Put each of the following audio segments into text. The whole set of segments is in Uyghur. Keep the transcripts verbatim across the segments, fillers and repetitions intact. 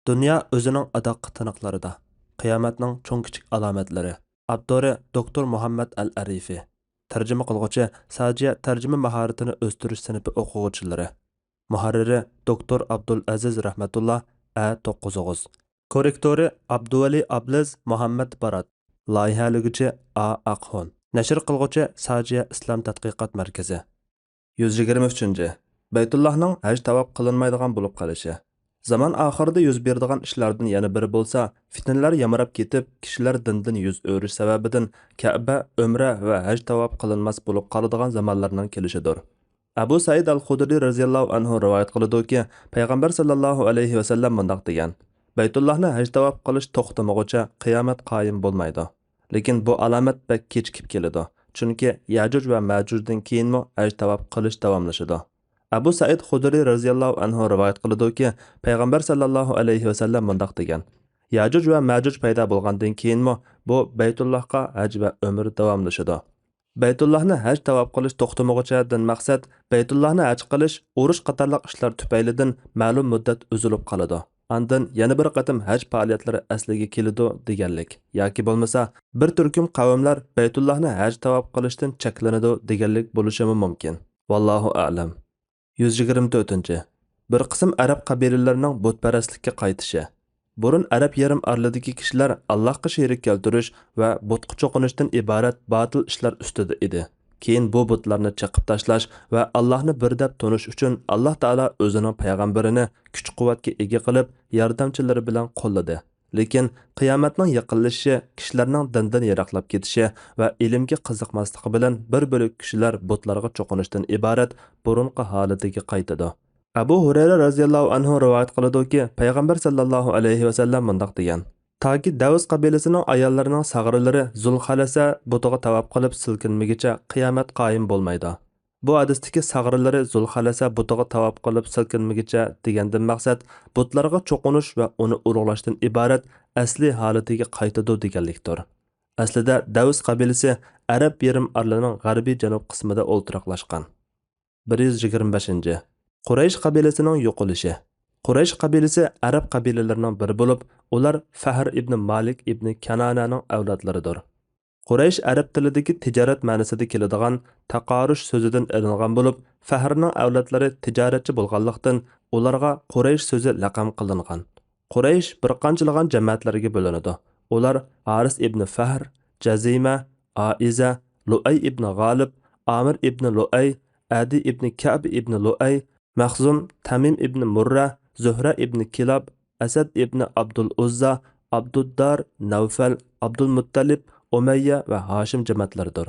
دۇنيا ئۆزىنىڭ ئاداققى تىنىقلىرىدا. قىيامەتنىڭ چوڭ كىچىك ئالامەتلىرى. ئاپتورى دوكتور مۇھەممەد ئەل ئەرىفى. تەرجىمە قىلغۇچى ساجىيە تەرجىمە ماھارىتىنى ئۆستۈرۈش سىنىپى ئوقۇغۇچىلىرى. مۇھەررىرى دوكتور ئابدۇلئەزىز رەھمەتۇللا، ئە توققۇز ئوغۇز. كوررېكتورى ئابدۇۋەلى ئابلىز مۇھەممەد بارات. لايىھەلىگۈچى ئا ئاقھون. نەشر قىلغۇچى ساجىيە ئىسلام تەتقىقات مەركىزى. يۈز يىگىرمە ئۈچىنچى، بەيتۇللاھنىڭ ھەج تاۋاپ قىلىنمايدىغان بولۇپ قېلىشى. زامان ئاخىرىدا يۈز بېرىدىغان ئىشلاردىن يەنە بىرى بولسا، فىتنىلەر يامراپ كېتىپ، كىشىلەر دىندىن يۈز ئۆرۈش سەۋەبىدىن كەبە، ئۆمرە ۋە ھەج تاۋاپ قىلىنماس بولۇپ قالىدىغان زامانلارنىڭ كېلىشىدۇر. ئەبۇ سەئىد ئەل خۇدرى رەزىياللاھۇ ئەنھۇ رىۋايەت قىلىدۇكى، پەيغەمبەر ساللاللاھۇ ئەلەيھى ۋەسەللەم مۇنداق دېگەن: بەيتۇللاھنى ھەج تاۋاپ قىلىش توختىمىغۇچە قىيامەت قايىم بولمايدۇ. لېكىن بۇ ئالامەت بەك كېچىكىپ كېلىدۇ، چۈنكى يەجۇج ۋە مەجۇجدىن كېيىنمۇ ھەج تاۋاپ قىلىش داۋاملىشىدۇ. ئەبۇ سەئىد خۇدرى رەزىياللاھۇ ئەنھۇ رىۋايەت قىلىدۇكى، پەيغەمبەر ساللاللاھۇ ئەلەيھى ۋەسەللەم مۇنداق دېگەن: يەجۇج ۋە مەجۇج پەيدا بولغاندىن كېيىنمۇ بۇ بەيتۇللاھقا ھەج ۋە ئۆمرە داۋاملىشىدۇ. بەيتۇللاھنى ھەج تاۋاپ قىلىش توختىمىغۇچىدىن مەقسەت، بەيتۇللاھنى ھەج قىلىش، ئۇرۇش قاتارلىق ئىشلار تۈپەيلىدىن مەلۇم مۇددەت ئۈزۈلۈپ قالىدۇ. ئاندىن يەنە بىر قېتىم ھەج پائالىيەتلىرى ئەسلىگە كېلىدۇ دېگەنلىك. ياكى بولمىسا، بىر تۈركۈم قەۋملەر بەيتۇللاھنى ھەج تاۋاپ قىلىشتىن چەكلىنىدۇ دېگەنلىك بولۇشىمۇ مۇمكىن. ۋاللاھۇ ئەلەم. يۈز يىگىرمە تۆتىنچى، بىر قىسىم ئەرەب قەبىلىلىرىنىڭ بۇتپەرەسلىككە قايتىشى. بۇرۇن ئەرەب يېرىم ئارىلىدىكى كىشىلەر ئاللاھقا شېرىك كەلتۈرۈش ۋە بۇتقا چوقۇنۇشتىن ئىبارەت باتىل ئىشلار ئۈستىدە ئىدى. كېيىن بۇ بۇتلارنى چېقىپ تاشلاش ۋە ئاللاھنى بىر دەپ تونۇش ئۈچۈن ئاللاھ تائالا ئۆزىنىڭ پەيغەمبىرىنى كۈچ-قۇۋۋەتكە ئىگە قىلىپ، ياردەمچىلىرى بىلەن قوللىدى. لېكىن قىيامەتنىڭ يېقىنلىشىشى، كىشىلەرنىڭ دىندىن يىراقلاپ كېتىشى ۋە ئىلىمگە قىزىقماسلىقى بىلەن بىر بۆلەك كىشىلەر بۇتلارغا چوقۇنۇشتىن ئىبارەت بۇرۇنقى ھالىتىگە قايتىدۇ. ئەبۇ ھۇرەيرە رەزىياللاھۇ ئەنھۇ رىۋايەت قىلىدۇكى، پەيغەمبەر ساللاللاھۇ ئەلەيھى ۋەسەللەم مۇنداق دېگەن: تاكى دەۋس قەبىلىسىنىڭ ئاياللىرىنىڭ ساغرىلىرى زۇلخەلەسە بۇتىغا تاۋاپ قىلىپ سىلكىنمىگىچە قىيامەت قايىم بولمايدۇ. بۇ ھەدىستىكى ساغرىلىرى زۇلخەلەسە بۇتىغا تاۋاپ قىلىپ سىلكىنمىگىچە دېگەندىن مەقسەت بۇتلارغا چوقۇنۇش ۋە ئۇنى ئۇلۇغلاشتىن ئىبارەت ئەسلى ھالىتىگە قايتىدۇ دېگەنلىكتۇر. ئەسلىدە دەۋس قەبىلىسى ئەرەب يېرىم ئارىلىنىڭ غەربىي جەنۇب قىسمىدا ئولتۇراقلاشقان. بىر يۈز يىگىرمە بەشىنچى، قۇرەيش قەبىلىسىنىڭ يوقىلىشى. قۇرەيش قەبىلىسى ئەرەب قەبىلىلىرىنىڭ بىرى بولۇپ، ئۇلار فەھر ئىبنى مالىك ئىبنى كەنانەنىڭ ئەۋلادلىرىدۇر. قۇرەيش ئەرەب تىلىدىكى تىجارەت مەنىسىدە كېلىدىغان تاقارۇش سۆزىدىن ئېلىنغان بولۇپ، فەھرنىڭ ئەۋلادلىرى تىجارەتچى بولغانلىقتىن، ئۇلارغا قۇرەيش سۆزى لەقەم قىلىنغان. قۇرەيش بىر قانچىلىغان جەمەتلەرگە بۆلۈنىدۇ. ئۇلار ھارىس ئىبنى فەھر، جەزىمە، ئائىزە، لۇئەي ئىبنى غالىب، ئامىر ئىبنى لۇئەي، ئەدى ئىبنى كەئب ئىبنى لۇئەي، مەخزۇم، تەمىم ئىبنى مۇررە، زۆھرە ئىبنى كىلاب، ئەسەد ئىبنى ئابدۇل ئۇززا، ئابدۇددار، نەۋفەل، ئابدۇلمۇتتەلىپ، ئۇمەييە ۋە ھاشىم جەمەتلىرىدۇر.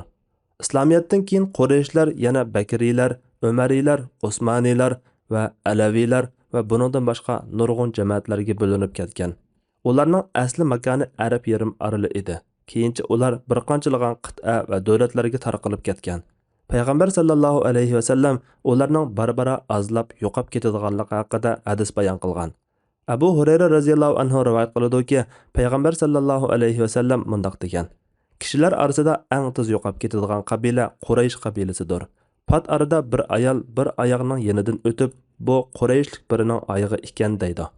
ئىسلامىيەتتىن كېيىن قۇرەيشلەر يەنە بەكرىيلەر، ئۆمەرىيلەر، ئوسمانىيلار ۋە ئەلەۋىيلەر ۋە بۇنىڭدىن باشقا نۇرغۇن جەمەتلەرگە بۆلۈنۈپ كەتكەن. ئۇلارنىڭ ئەسلى ماكانى ئەرەب يېرىم ئارىلى ئىدى. كېيىنچە ئۇلار بىر قانچىلىغان قىتئە ۋە دۆلەتلەرگە تارقىلىپ كەتكەن. پەيغەمبەر ساللاللاھۇ ئەلەيھى ۋەسەللەم ئۇلارنىڭ بارا-بارا ئازلاپ يوقاپ كېتىدىغانلىقى ھەققىدە ھەدىس بايان قىلغان. ئەبۇ ھۇرەيرە رەزىياللاھۇ ئەنھۇ رىۋايەت قىلىدۇكى، پەيغەمبەر ساللاللاھۇ ئەلەيھى ۋەسەللەم مۇنداق دېگەن: كىشىلەر ئارىسىدا ئەڭ تېز يوقاپ كېتىدىغان قەبىلە قۇرەيش قەبىلىسىدۇر. پات ئارىدا بىر ئايال بىر ئاياغنىڭ يېنىدىن ئۆتۈپ، بۇ قۇرەيشلىك بىرىنىڭ ئايىغى ئىكەن دەيدۇ.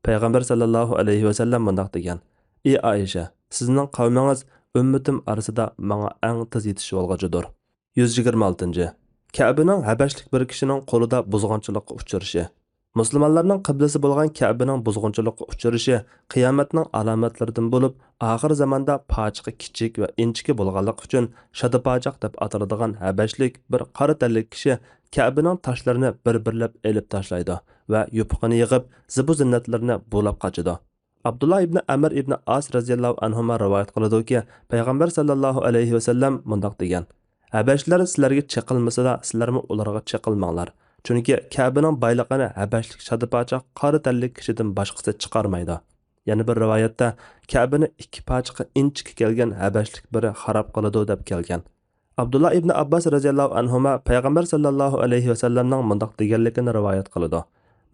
پەيغەمبەر ساللاللاھۇ ئەلەيھى ۋەسەللەم مۇنداق دېگەن: ئى ئائىشە، سىزنىڭ قەۋمىڭىز ئۈممىتىم ئارىسىدا ماڭا ئەڭ تېز يېتىشىۋالغۇچىدۇر. يۈز يىگىرمە ئالتىنچى، كەبىنىڭ ھەبەشلىك بىر كىشىنىڭ قولىدا بۇزغۇنچىلىققا ئۇچرىشى. مۇسۇلمانلارنىڭ قىبلىسى بولغان كەبىنىڭ بۇزغۇنچىلىققا ئۇچرىشى قىيامەتنىڭ ئالامەتلىرىدىن بولۇپ، ئاخىر زاماندا پاچىقى كىچىك ۋە ئىنچىكە بولغانلىقى ئۈچۈن شادا پاچاق دەپ ئاتىلىدىغان ھەبەشلىك بىر قارا تەنلىك كىشى كەبىنىڭ تاشلىرىنى بىر-بىرلەپ ئېلىپ تاشلايدۇ ۋە يوپۇقىنى يىغىپ، زىبۇ-زىننەتلىرىنى بۇلاپ قاچىدۇ. ئابدۇللا ئىبنى ئەمر ئىبنى ئاس رەزىياللاھۇ ئەنھۇما رىۋايەت قىلىدۇكى، پەيغەمبەر ساللاللاھۇ ئەلەيھى ۋەسەللەم مۇنداق دېگەن: ھەبەشلەر سىلەرگە چېقىلمىسىلا، سىلەرمۇ ئۇلارغا چېقىلماڭلار. چۈنكى كەبىنىڭ بايلىقىنى ھەبەشلىك شادا پاچاق قارا تەنلىك كىشىدىن باشقىسى چىقارمايدۇ. يەنە بىر رىۋايەتتە، كەبىنى ئىككى پاچىقى ئىنچىكە كەلگەن ھەبەشلىك بىرى خاراب قىلىدۇ دەپ كەلگەن. ئابدۇللا ئىبنى ئابباس رەزىياللاھۇ ئەنھۇما پەيغەمبەر ساللاللاھۇ ئەلەيھى ۋەسەللەمنىڭ مۇنداق دېگەنلىكىنى رىۋايەت قىلىدۇ: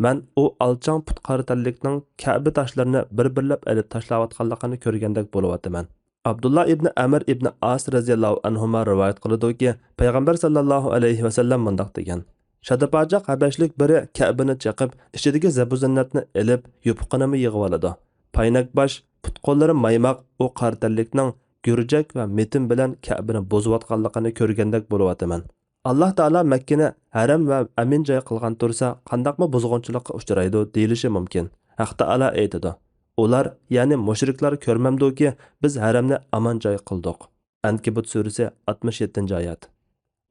مەن ئۇ ئالچاڭ پۇت قارا تەنلىكنىڭ كەبە تاشلىرىنى بىر-بىرلەپ ئېلىپ تاشلاۋاتقانلىقىنى كۆرگەندەك بولۇۋاتىمەن. ئابدۇللا ئىبنى ئەمر ئىبنى ئاس رەزىياللاھۇ ئەنھۇما رىۋايەت قىلىدۇكى، پەيغەمبەر ساللاللاھۇ ئەلەيھى ۋەسەللەم مۇنداق دېگەن: شادىپاجاق ھەبەشلىك بىرى كەبىنى چېقىپ، ئىچىدىكى زەبۇزىننەتنى ئېلىپ، يوپۇقىنىمۇ يىغىۋالىدۇ. پاينەك باش، پۇت-قوللىرى مايماق، ئۇ قارا تەنلىكنىڭ گۈرجەك ۋە مېتىن بىلەن كەبىنى بۇزۇۋاتقانلىقىنى كۆرگەندەك بولۇۋاتىمەن. ئاللاھ تائالا مەككىنى ھەرەم ۋە ئەمىن جاي قىلغان تۇرسا، قانداقمۇ بۇزغۇنچىلىققا ئۇچرايدۇ دېيىلىشى مۇمكىن. ھەق تائالا ئېيتىدۇ: ئۇلار، يەنى مۇشرىكلار كۆرمەمدۇكى، بىز ھەرەمنى ئامان جاي قىلدۇق. ئەنكەبۇت سۈرىسى، ئاتمىش يەتتىنچى ئايەت.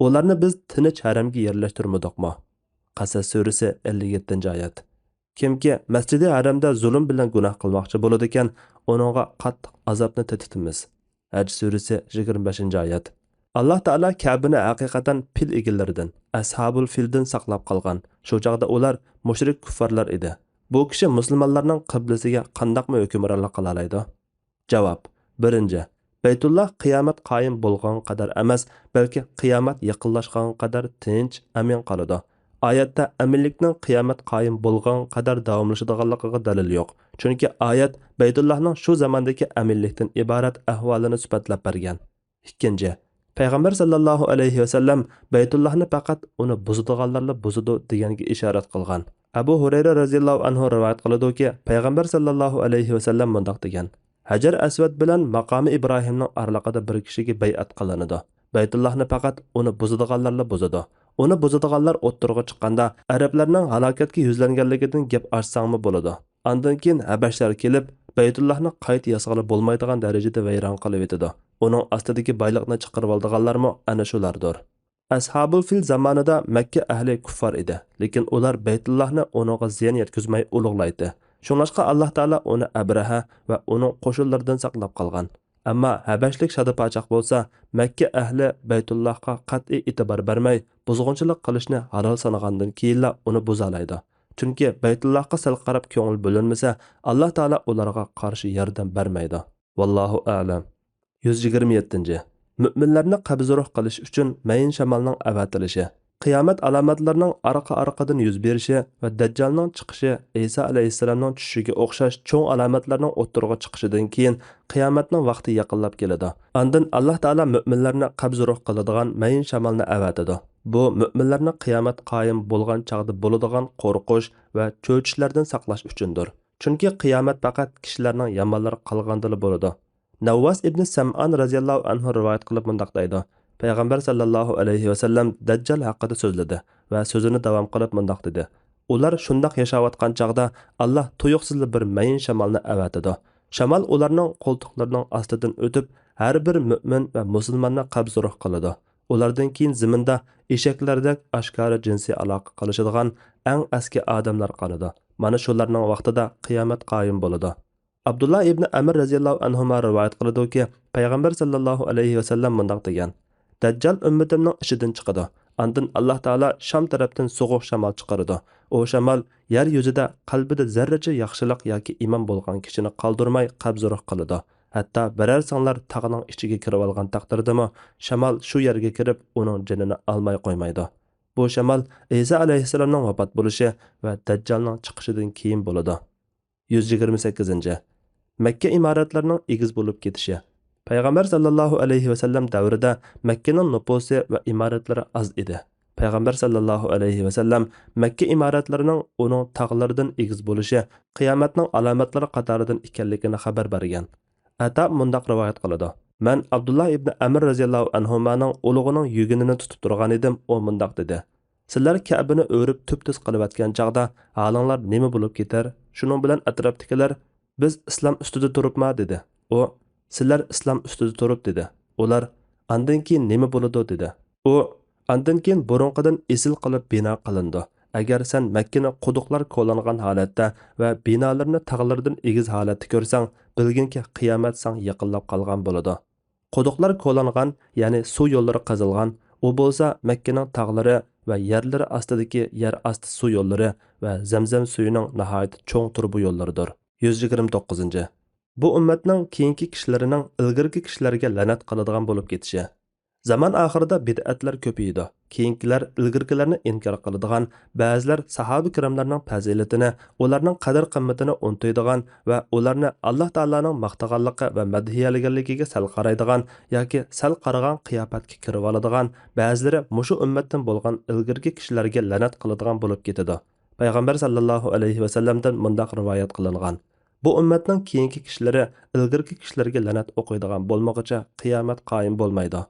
ئۇلارنى بىز تىنچ ھەرەمگە يەرلەشتۈرمىدۇقمۇ؟ قەسەس سۈرىسى، ئەللىك يەتتىنچى ئايەت. كىمكى مەسجىدى ھەرەمدە زۇلۇم بىلەن گۇناھ قىلماقچى بولىدىكەن، ئۇنىڭغا قاتتىق ئازابنى تېتىتىمىز. ھەج سۈرىسى، يىگىرمە بەشىنچى ئايەت. ئاللاھ تائالا كەبىنى ھەقىقەتەن پىل ئىگىلىرىدىن، ئەسھابۇل فىلدىن ساقلاپ قالغان. شۇ چاغدا ئۇلار مۇشرىك كۇففارلار ئىدى. بۇ كىشى مۇسۇلمانلارنىڭ قىبلىسىگە قانداقمۇ ھۆكۈمرانلىق قىلالايدۇ؟ جاۋاب. بىرىنچى، بەيتۇللا قىيامەت قايىم بولغانغا قەدەر ئەمەس، بەلكى قىيامەت يېقىنلاشقانغا قەدەر تىنچ، ئەمىن قالىدۇ. ئايەتتە ئەمىنلىكنىڭ قىيامەت قايىم بولغانغا قەدەر داۋاملىشىدىغانلىقىغا دەلىل يوق، چۈنكى ئايەت بەيتۇللاھنىڭ شۇ زاماندىكى ئەمىنلىكتىن ئىبارەت ئەھۋالىنى سۈپەتلەپ بەرگەن. ئىككىنچى، پەيغەمبەر ساللاللاھۇ ئەلەيھى ۋەسەللەم بەيتۇللاھنى پەقەت ئۇنى بۇزىدىغانلارلا بۇزىدۇ دېگەنگە ئىشارەت قىلغان. ئەبۇ ھۇرەيرە رەزىياللاھۇ ئەنھۇ رىۋايەت قىلىدۇكى، پەيغەمبەر ساللاللاھۇ ئەلەيھى ۋەسەللەم مۇنداق دېگەن: ھەجەر ئەسۋەد بىلەن ماقامى ئىبراھىمنىڭ ئارىلىقىدا بىر كىشىگە بەيئەت قىلىنىدۇ. بەيتۇللاھنى پەقەت ئۇنى بۇزىدىغانلارلا بۇزىدۇ. ئۇنى بۇزىدىغانلار ئوتتۇرىغا چىققاندا، ئەرەبلەرنىڭ ھالاكەتكە يۈزلەنگەنلىكىدىن گەپ ئاچساڭمۇ بولىدۇ. ئاندىن كېيىن ھەبەشلەر كېلىپ، بەيتۇللاھنى قايتا ياسىغىلى بولمايدىغان دەرىجىدە ۋەيران قىلىۋېتىدۇ. ئۇنىڭ ئاستىدىكى بايلىقنى چىقىرىۋالىدىغانلارمۇ ئەنە شۇلاردۇر. ئەسھابۇل فىل زامانىدا مەككە ئەھلى كۇففار ئىدى، لېكىن ئۇلار بەيتۇللاھنى ئۇنىڭغا زىيان يەتكۈزمەي ئۇلۇغلايتتى. شۇڭلاشقا ئاللاھ تائالا ئۇنى ئەبرەھە ۋە ئۇنىڭ قوشۇنلىرىدىن ساقلاپ قالغان. ئەمما ھەبەشلىك شادىپاچاق بولسا، مەككە ئەھلى بەيتۇللاھقا قەتئىي ئېتىبار بەرمەي، بۇزغۇنچىلىق قىلىشنى ھالال سانىغاندىن كېيىنلا ئۇنى بۇزالايدۇ. چۈنكى بەيتۇللاھقا سەل قاراپ كۆڭۈل بۆلۈنمىسە، ئاللاھ تائالا ئۇلارغا قارشى ياردەم بەرمەيدۇ. ۋاللاھۇ ئەلەم. يۈز يىگىرمە يەتتىنچى. مۆمىنلەرنى قەبزۇ روھ قىلىش ئۈچۈن مەيىن شامالنىڭ ئەۋەتىلىشى. قىيامەت ئالامەتلىرىنىڭ ئارقا-ئارقىدىن يۈز بېرىشى ۋە دەججالنىڭ چىقىشى ئەيسا ئەلەيھىسسالامنىڭ چۈشىشىگە ئوخشاش چوڭ ئالامەتلەرنىڭ ئوتتۇرىغا چىقىشىدىن كېيىن، قىيامەتنىڭ ۋاقتى يېقىنلاپ كېلىدۇ. ئاندىن ئاللاھ تائالا مۆمىنلەرنى قەبزۇ روھ قىلىدىغان مەيىن شامالنى ئەۋەتىدۇ. بۇ مۆمىنلەرنى قىيامەت قايىم بولغان چاغدا بولىدىغان قورقۇش ۋە چۆچۈشلەردىن ساقلاش ئۈچۈندۇر. چۈنكى قىيامەت پەقەت كىشىلەرنىڭ يامانلىرى قالغاندىلا بولىدۇ. نەۋۋاس ئىبنى سەمئان رەزىياللاھۇ ئەنھۇ رىۋايەت قىلىپ مۇنداق دەيدۇ: پەيغەمبەر ساللاللاھۇ ئەلەيھى ۋەسەللەم دەججال ھەققىدە سۆزلىدى ۋە سۆزىنى داۋام قىلىپ مۇنداق دېدى: ئۇلار شۇنداق ياشاۋاتقان چاغدا، ئاللاھ تۇيۇقسىزلا بىر مەيىن شامالنى ئەۋەتىدۇ. شامال ئۇلارنىڭ قولتۇقلىرىنىڭ ئاستىدىن ئۆتۈپ، ھەر بىر مۆمىن ۋە مۇسۇلماننى قەبزۇ روھ قىلىدۇ. ئۇلاردىن كېيىن زېمىندا ئېشەكلەردەك ئاشكارا جىنسىي ئالاقە قىلىشىدىغان ئەڭ ئەسكى ئادەملەر قالىدۇ. مانا شۇلارنىڭ ۋاقتىدا قىيامەت قايىم بولىدۇ. ئابدۇللا ئىبنى ئەمر رەزىياللاھۇ ئەنھۇما رىۋايەت قىلىدۇكى، پەيغەمبەر ساللاللاھۇ ئەلەيھى ۋەسەللەم مۇنداق دېگەن: دەججال ئۈممىتىمنىڭ ئىچىدىن چىقىدۇ. ئاندىن ئاللاھ تائالا شام تەرەپتىن سوغۇق شامال چىقىرىدۇ. ئۇ شامال يەر يۈزىدە قەلبىدە زەررىچە ياخشىلىق ياكى ئىمان بولغان كىشىنى قالدۇرماي قەبزۇ روھ قىلىدۇ. ھەتتا بىرەر سىڭلار تاغنىڭ ئىچىگە كىرىۋالغان تەقدىردىمۇ، شامال شۇ يەرگە كىرىپ، ئۇنىڭ جېنىنى ئالماي قويمايدۇ. بۇ شامال ئەيسا ئەلەيھىسسالامنىڭ ۋاپات بولۇشى ۋە دەججالنىڭ چىقىشىدىن كېيىن بولىدۇ. يۈز يىگىرمە سەككىزىنچى. مەككە ئىمارەتلىرىنىڭ ئېگىز بولۇپ كېتىشى. پەيغەمبەر ساللاللاھۇ ئەلەيھى ۋەسەللەم دەۋرىدە مەككىنىڭ نوپۇسى ۋە ئىمارەتلىرى ئاز ئىدى. پەيغەمبەر ساللاللاھۇ ئەلەيھى ۋەسەللەم مەككە ئىمارەتلىرىنىڭ ئۇنىڭ تاغلىرىدىن ئېگىز بولۇشى قىيامەتنىڭ ئالامەتلىرى قاتارىدىن ئىكەنلىكىنى خەۋەر بەرگەن. ئەتا مۇنداق رىۋايەت قىلىدۇ: مەن ئابدۇللا ئىبنى ئەمر رەزىياللاھۇ ئەنھۇمانىڭ ئۇلۇغىنىڭ يۈگىنىنى تۇتۇپ تۇرغان ئىدىم، ئۇ مۇنداق دېدى: سىلەر كەبىنى ئۆرۈپ تۈپتۈز قىلىۋەتكەن چاغدا ھالىڭلار نېمە بولۇپ كېتەر؟ شۇنىڭ بىلەن ئەتراپتىكىلەر: بىز ئىسلام ئۈستىدە تۇرۇپما؟ دېدى. ئۇ: سىلەر ئىسلام ئۈستىدە تۇرۇپ، دېدى. ئۇلار: ئاندىن كېيىن نېمە بولىدۇ؟ دېدى. ئۇ: ئاندىن كېيىن بۇرۇنقىدىن ئېسىل قىلىپ بىنا قىلىنىدۇ. ئەگەر سەن مەككىنى قۇدۇقلار كولانغان ھالەتتە ۋە بىنالىرىنى تاغلىرىدىن ئېگىز ھالەتتە كۆرسەڭ، بىلگىنكى، قىيامەت ساڭا يېقىنلاپ قالغان بولىدۇ. قۇدۇقلار كولانغان، يەنى سۇ يوللىرى قېزىلغان، ئۇ بولسا مەككىنىڭ تاغلىرى ۋە يەرلىرى ئاستىدىكى يەر ئاستى سۇ يوللىرى ۋە زەمزەم سۈيىنىڭ ناھايىتى چوڭ تۇرۇبا يوللىرىدۇر. يۈز يىگىرمە توققۇزىنچى. بۇ ئۈممەتنىڭ كېيىنكى كىشىلىرىنىڭ ئىلگىرىكى كىشىلەرگە لەنەت قىلىدىغان بولۇپ كېتىشى. زامان ئاخىرىدا بىدئەتلەر كۆپىيىدۇ. كېيىنكىلەر ئىلگىرىكىلەرنى ئىنكار قىلىدىغان، بەزىلەر ساھابە كىراملارنىڭ پەزىلىتىنى، ئۇلارنىڭ قەدىر-قىممىتىنى ئۇنتۇيدىغان ۋە ئۇلارنى ئاللا تائالانىڭ ماختىغانلىقى ۋە مەدھىيەلىگەنلىكىگە سەل قارايدىغان ياكى سەل قارىغان قىياپەتكە كىرىۋالىدىغان، بەزىلىرى مۇشۇ ئۈممەتتىن بولغان ئىلگىرىكى كىشىلەرگە لەنەت قىلىدىغان بولۇپ كېتىدۇ. پەيغەمبەر ساللاللاھۇ ئەلەيھى ۋەسەللەمدىن مۇنداق رىۋايەت قىلىنغان: بۇ ئۈممەتنىڭ كېيىنكى كىشىلىرى ئىلگىرىكى كىشىلەرگە لەنەت ئوقۇيدىغان بولمىغۇچە قىيامەت قايىم بولمايدۇ.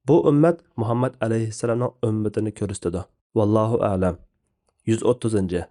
بۇ ئۈممەت مۇھەممەد ئەلەيھىسسالامنىڭ ئۈممىتىنى كۆرسىتىدۇ. ۋاللاھۇ ئەلەم. يۈز ئوتتۇزىنچى.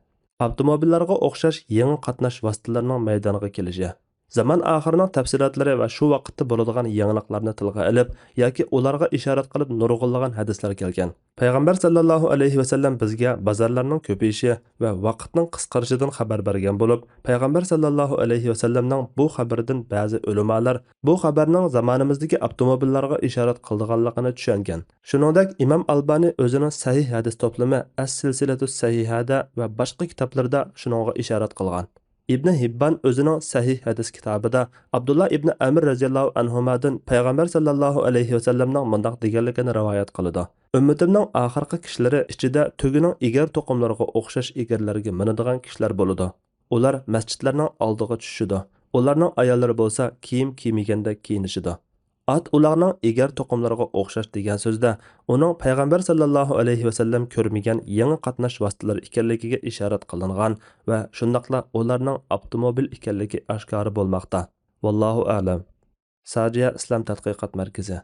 ئاپتوموبىللارغا ئوخشاش يېڭى قاتناش ۋاسىتىلىرىنىڭ مەيدانغا كېلىشى. زامان ئاخىرىنىڭ تەپسىلاتلىرى ۋە شۇ ۋاقىتتا بولىدىغان يېڭىلىقلارنى تىلغا ئېلىپ ياكى ئۇلارغا ئىشارەت قىلىپ نۇرغۇنلىغان ھەدىسلەر كەلگەن. پەيغەمبەر ساللاللاھۇ ئەلەيھى ۋەسەللەم بىزگە بازارلارنىڭ كۆپىيىشى ۋە ۋاقىتنىڭ قىسقىرىشىدىن خەۋەر بەرگەن بولۇپ، پەيغەمبەر ساللاللاھۇ ئەلەيھى ۋەسەللەمنىڭ بۇ خەۋىرىدىن بەزى ئۆلىمالار بۇ خەۋەرنىڭ زامانىمىزدىكى ئاپتوموبىللارغا ئىشارەت قىلىدىغانلىقىنى چۈشەنگەن. شۇنىڭدەك ئىمام ئالبانى ئۆزىنىڭ سەھىھ ھەدىس توپلىمى ئەس-سىلسىلەتۇس سەھىھەدە ۋە باشقا كىتابلىرىدا شۇنىڭغا ئىشارەت قىلغان. ئىبنى ھىببان ئۆزىنىڭ سەھىھ ھەدىس كىتابىدا ئابدۇللا ئىبنى ئەمر رەزىياللاھۇ ئەنھۇمادىن پەيغەمبەر ساللاللاھۇ ئەلەيھى ۋەسەللەمنىڭ مۇنداق دېگەنلىكىنى رىۋايەت قىلىدۇ: ئۈممىتىمنىڭ ئاخىرقى كىشىلىرى ئىچىدە تۆگىنىڭ ئېگەر توقۇملىرىغا ئوخشاش ئېگەرلەرگە مىنىدىغان كىشىلەر بولىدۇ. ئۇلار مەسچىتلەرنىڭ ئالدىغا چۈشىدۇ. ئۇلارنىڭ ئاياللىرى بولسا كىيىم كىيمىگەندەك كىيىنىشىدۇ. ئات ئۇلاغنىڭ ئېگەر توقۇملىرىغا ئوخشاش دېگەن سۆزدە ئۇنىڭ پەيغەمبەر ساللاللاھۇ ئەلەيھى ۋەسەللەم كۆرمىگەن يېڭى قاتناش ۋاسىتىلىرى ئىكەنلىكىگە ئىشارەت قىلىنغان ۋە شۇنداقلا ئۇلارنىڭ ئاپتوموبىل ئىكەنلىكى ئاشكارا بولماقتا. ۋاللاھۇ ئەلەم. ساجىيە ئىسلام تەتقىقات مەركىزى.